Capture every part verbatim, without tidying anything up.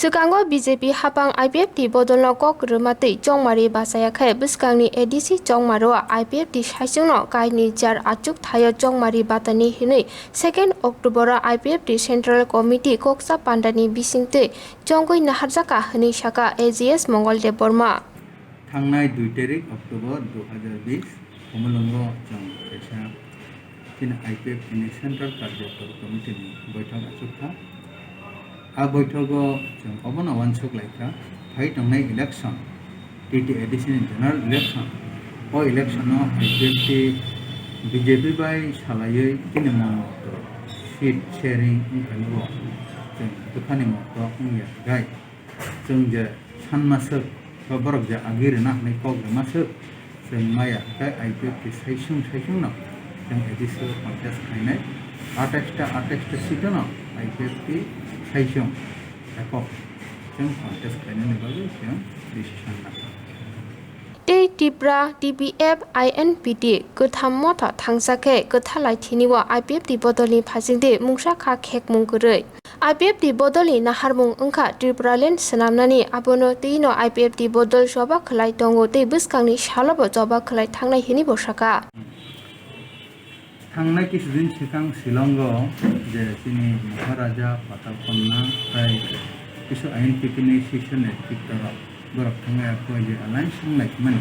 Swkango B J P hapang I P F T bodolno kok rwma twi chongmari bachaya khe bwskangni A D C chongmaro I P F T saichungno kainwi jar achuk thaio chongmari batani hinwi second October-o I P F T Central Committee koksa pandani bisingtwi chongwi naharjaka hwnwi saka A G S Mongol Debbarma. Thangnai dui tarik October dui hajar bis, Khumulwngo chwng kaisa chini I P F T ni Central Karjakar Committee ni boithok achukha. A boithogo chwng obono uansuk laikha, phai tongnai election, T T A D C ni general election, o election o I P F T B J P bai salaiwi chini mon motto seat sharing wngkha, nugo chwng bwkhani motto wngya gai. Chwng je sanma swk, ba borok je agi rwna hwnwi kok rwma swk, chwng maya hwnkhe I P F T saichung saichungno chwng A D C o contest khlainai. Atais ta, atais ta seat-o no I P F T saichung ekok chwng contest khlainani bagwi chwng decision nakha. Tei Tipra T P F I N P T kwtham motha thangsa khe kwtha laithini o I P F T bodolni phasingdi mungsa kha khekmung kwrwi. I P F T bodolni naharmung wngkha Tripuraland swnamnani, abono twino I P F T bodol choba khwlai tongo tei bwskangni salobo choba khwlai thangnai hinwi bo saka. Thangnai kisu din swkang Shillongo je chini Maharaja Patal Khanna tei kisu I N P T ni session ni twitter rok borok thangwi aphoi je alliance wnglaimani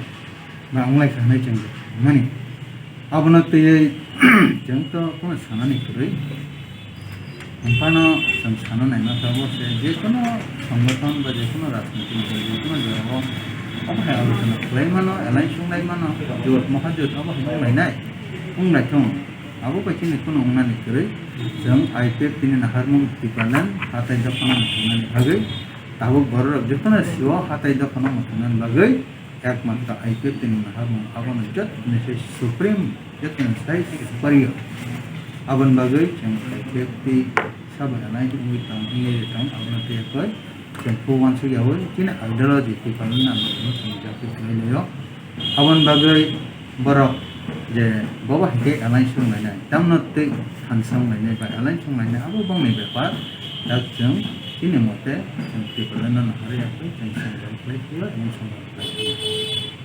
ba wnglaikha hinwi chwng mani. Abono twiwi chwng to kheno sanani kwrwi. Phano chwng sana naima tabuk se, je kono songgothon ba je kono rajniti ni je kono jorao obo hai alochona khlai mano, alliance wng lai mano, jot moha jot obo hai wng lai nai, wng lai thung. Abo bai chini kono wng nani kwrwi, chwng I P F T ni naharmung Tipraland hatai dophano muthungnani bagwi, tabuk bororok je kono sio hatai dophano muthungnani bagwi, Ekmatro I P F T ni naharmung abono jotoni sai supreme, jotoni sai superior. Aboni bagwi chwng I P F T sabo alliance wngwi tong, wngwi tong, abono tei koi chwng kho uansuk yaui chini ideology Tipraland ni ang chwng jati khlai laio. Aboni bagwi borok je bobo hai khe alliance wng lainai, tamno tei thansa wng lainai ba alliance wng lainai abo bongni bepar. Dak chwng chini mote chwng Tipraland no naharwi yakwi chwng songwai khlai phio, emon songwai khlai phio.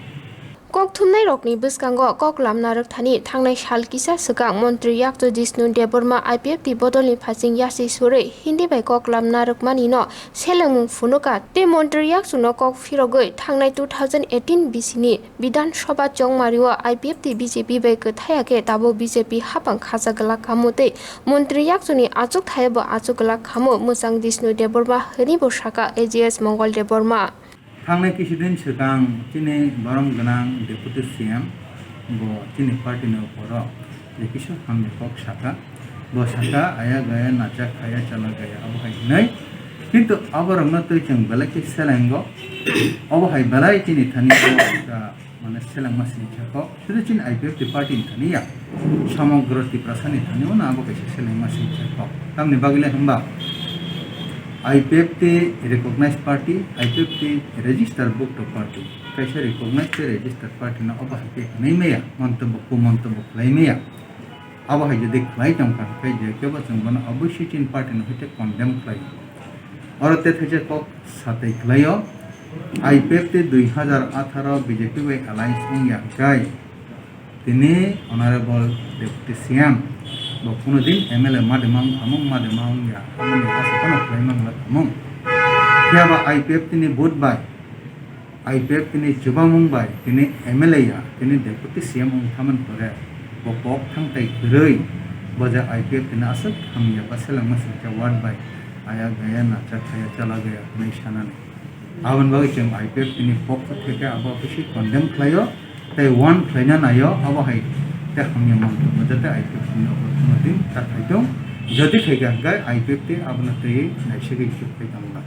Kok thumnairokni bwskango kok lamna rwkthani thangnai sal kisa swkang Montri Yakchu Jishnu Debbarma I P F T bodolni phasing yasi surwi Hindi bai kok lamna rwkmanino selengmung phunukha tei Montri Yakchuno kok phirogwi thangnai two thousand eighteen bisini Bidhan Sabha chongmario I P F T B J P bai kwthaya khe tabuk B J P hapang khacha glak kamo tei Montri Yakchuni achukthayabo achuk glak kamo mwchang Jishnu Debbarma hwnwi bo saka A G S Mongol Debbarma. Thangnai kisudin swkang chini borom gwnang Deputy C M bo chini party ni opor o je kisa hamya kok saka, bo saka aya gaya nacha khaya chala gaya abo hai hinwi, kintu aborokno twi chwng belai khe selengo, obo hai belai chini thani o, ah, mane selengma singcha kok. Sudu chini I P F T party ni thani ya, somogro Tiprasa ni thani o na abo kaisa selengma singcha kok. Tamni bagwi le hwnba I P F T recognized party, I P F T registered book to party. Kaisa recognized tei registered party no obo hai khe hwnwi maya, montobbo ku montobbo khlai maya. Abo hai jodi khlai tong kha khe je kebo chwng bono oboisoi chini party no hai khe condemn khlai. Oro tei thaisa kok satai khlaio, I P F T dui hazar atharo B J P bai alliance wngya hwnkhe, tini Honorable Deputy C M bo kuno din M L A madima wng thamung, madima wngya, amoni asa phano khlai mangla thamung. Phiya ba I P F T ni vote bai, I P F T ni chubamung bai tini M L A ya, tini Deputy C M wng thamani pore bo kok thangtai kwrwi, bo je I P F T ni aswk hamya ba selengma singcha ward bai aya gaya nacha khaya chala gaya hwnwi sanani. Aboni bagwi chwng I P F T ni pokho theke abo khe se condemn khlaio tei warn khlaina naio, abo hai tei hamya manthogo, jate I P F T ni opor thangma din ta khai tong, jodi khai kha hwnkhe I P F T abono twiwi naisagwi chuk khai tongla.